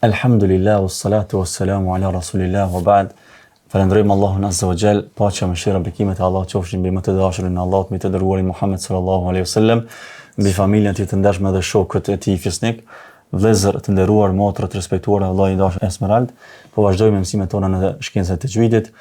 Elhamdulillah wassalatu wassalamu ala rasulillah wa ba'd. Falënderojmë Allahun Azza wa Jall, paqja, mëshira, bekimet e Allahut qofshin mbi më të dashurin e Allahut, mbi të dërguarin Muhammed sallallahu alaihi wasallam, mbi familjen e tij të ndershme dhe shokët e tij fisnik. Vëllezër të nderuar, motra të respektuara, vëllai i dashur Esmerald, po vazhdojmë me mësimet tona në shkencën e texhvidit.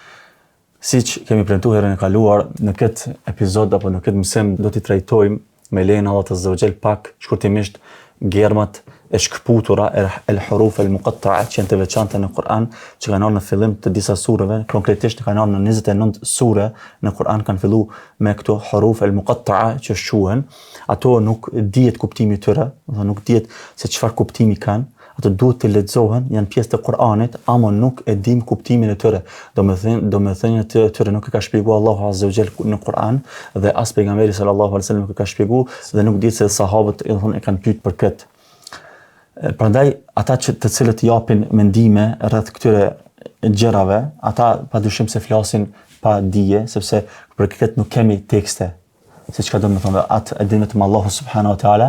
Siç kemi premtuar herën e kaluar, në këtë epizod apo në këtë mësim do t'i trajtojmë me lejen e Allahut Azza wa Jall pak shkurtimisht germat e shkëputura el huruf el muqatta'a që janë të veçanta në Kur'an, që kanë ardhur në fillim të disa sureve, konkretisht kanë ardhur në 29 sure në Kur'an kanë fillu me këto huruf el muqatta'a që quhen, ato nuk dihet kuptimi i tyre, do nuk dihet se çfarë kuptimi kanë, ato duhet të lexohen, janë pjesë të Kur'anit, ama nuk e dim kuptimin e tyre. Domethënë, domethënien e tyre nuk e ka shpjeguar Allahu Azza wa Jall në Kur'an dhe as pejgamberi sallallahu alaihi wasallam nuk e ka shpjeguar dhe nuk dihet se sahabët do thonë e kanë pyet për këtë. Prandaj ata që të cilët japin mendime rreth këtyre gjërave, ata padyshim se flasin pa dije, sepse për këtë nuk kemi tekste se çka do me thonë, atë e din vetëm Allahu subhanahu wa taala.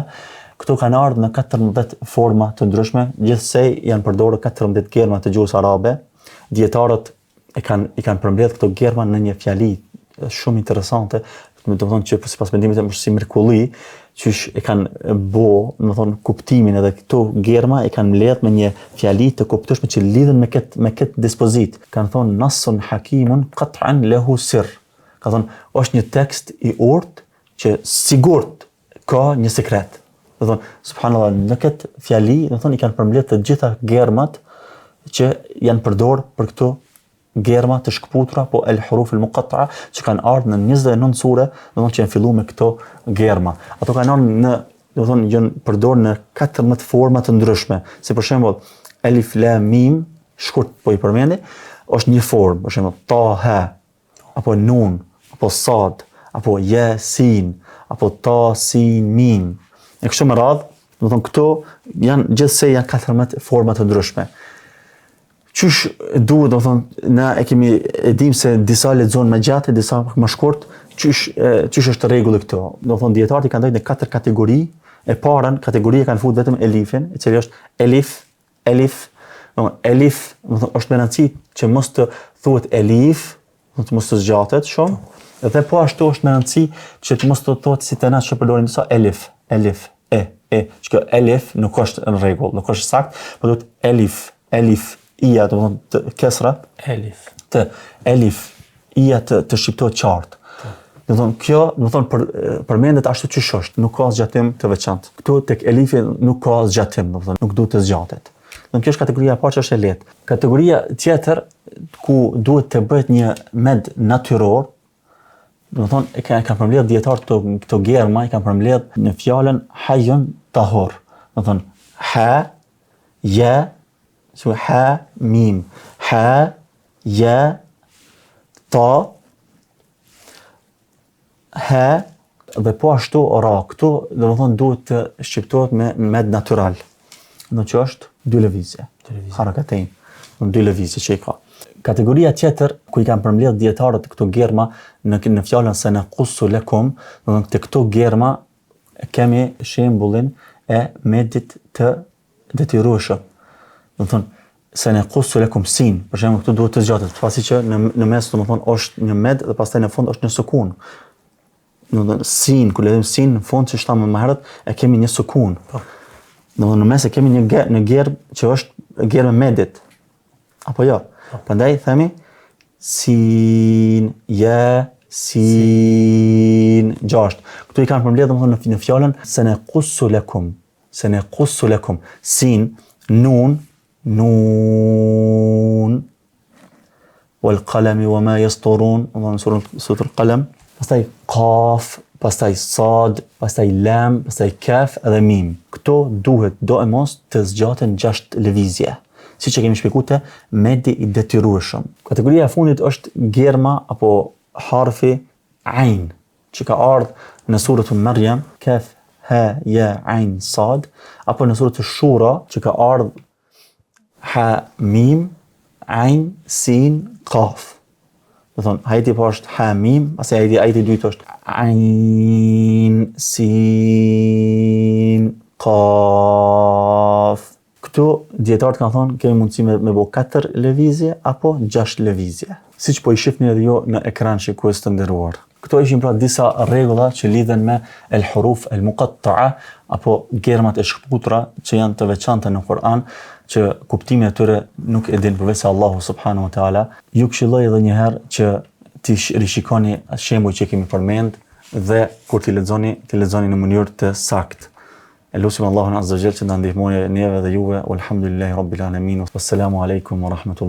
Këto kanë ardhur në 14 forma të ndryshme, gjithsej janë përdorur 14 germa të gjuhës arabe. Dijetarët e kanë i kanë përmbledh këto germa në një fjali shumë interesante, do të thonë që sipas mendimit tim është si mrekulli, qysh e kanë bo, do të thonë kuptimin edhe këto germa e kanë mbledh me një fjali të kuptueshme që lidhen me këtë me këtë dispozitë. Kanë thonë nasun hakimun qat'an lahu sir. Ka thonë, është një tekst i urtë që sigurt ka një sekret. Do thonë, subhanallah, në këtë fjali, do thonë, i kanë përmbledh të gjitha germat që janë përdorë për këto germa të shkëputura, po el huruf el muqatta'a që kanë ardhur në 29 sure, do thonë që janë filluar me këto germa. Ato kanë ardhur në, do thonë, janë përdorë në 14 forma të ndryshme, si për shembull elif lam mim, shkurt po i përmendi, është një formë, për shembull ta ha apo nun, apo sad, apo je sin, apo ta sin mim. E kështu me radhë, do të thonë këto janë gjithsej janë 14 forma të ndryshme. Qysh duhet, do të thonë, na e kemi e dim se disa lexojnë më gjatë, disa pak më shkurt, qysh qysh është rregulli këtu. Do të thonë dijetarët i kanë ndajtë në katër kategori. E parën kategori e kanë fut vetëm elifin, i cili është elif Elif, do të thonë elif, do të thonë është me rëndësi që mos të thuhet elif, do të mos të zgjatet shumë. Dhe po ashtu është me rëndësi që të mos të thotë si te na që përdorin disa elif, elif, e, e, që kjo elif nuk është në rregull, nuk është sakt, po duhet elif, elif, ia, do të thonë të kesra, elif. Të elif, ia të të shqiptohet qartë. Do thonë kjo, do thonë për përmendet ashtu qysh është, nuk ka zgjatim të veçantë. Këtu tek elifi nuk ka zgjatim, do thonë nuk duhet të zgjatet. Do kjo është kategoria e parë që është e lehtë. Kategoria tjetër ku duhet të bëhet një med natyror, do thonë e kanë kanë përmbledh dijetarët këto këto germa i kanë përmbledh në fjalën hajun tahur. Do thonë ha ja Su ha mim ha ja ta ha dhe po ashtu ra këtu do të thonë duhet të shqiptohet me med natyral do që është dy lëvizje dy lëvizje harakatain do dy lëvizje që i ka kategoria tjetër ku i kanë përmbledh dijetarët këto germa në në fjalën senekussu lekum do të thonë te këto germa kemi shembullin e medit të detyrueshëm. Do të thonë senekussu lekum sin, për shembull këtu duhet të zgjatet, pasi që në në mes do të thonë është një med dhe pastaj në fund është një sukun. Do të thonë sin, kur lexojmë sin në fund siç thamë më herët, e kemi një sukun. Po. Do të thonë në mes e kemi një germë, një germë që është germë e medit. Apo jo. Po. Prandaj themi sin ja sin gjashtë. Këtu i kanë përmbledhur domethënë në, në fjalën senekussu lekum. Senekussu lekum. Sin, nun, nun, wal kalemi wa ma jesturun, do në surën suratul kalem, pastaj kaf, pastaj sad, pastaj lam, pastaj kaf edhe mim. Këto duhet doemos të zgjaten gjashtë lëvizje, siç e kemi shpjeguar te medi i detyrueshëm. Kategoria e fundit është germa apo harfi ain, që ka ardhë në suretun Merjem, kef, he, je, ain, sad, apo në suretun Shura, që ka ardhë ha, mim, ain, sin, kaf. Do thonë, ajeti i parë është ha, mim, pastaj ajeti, ajeti i dytë është ain, sin, kaf. Këtu. Këtu dijetarët kanë thonë kemi mundësi me, me bo 4 lëvizje apo 6 lëvizje. Siç po i shihni edhe ju në ekran shikues të nderuar. Këto ishin pra disa rregulla që lidhen me el huruf el muqatta'a apo germat e shkëputura që janë të veçanta në Kur'an, që kuptimin e tyre nuk e din përveç se Allahu subhanahu wa taala. Ju këshilloj edhe një herë që t'i rishikoni shembujt që kemi përmend dhe kur t'i lexoni, t'i lexoni në mënyrë të saktë. E lusim Allahun Azza wa Jall që të na ndihmojë neve dhe juve. Walhamdulillahi rabbil alamin. Wassalamu alaikum wa rahmatullah.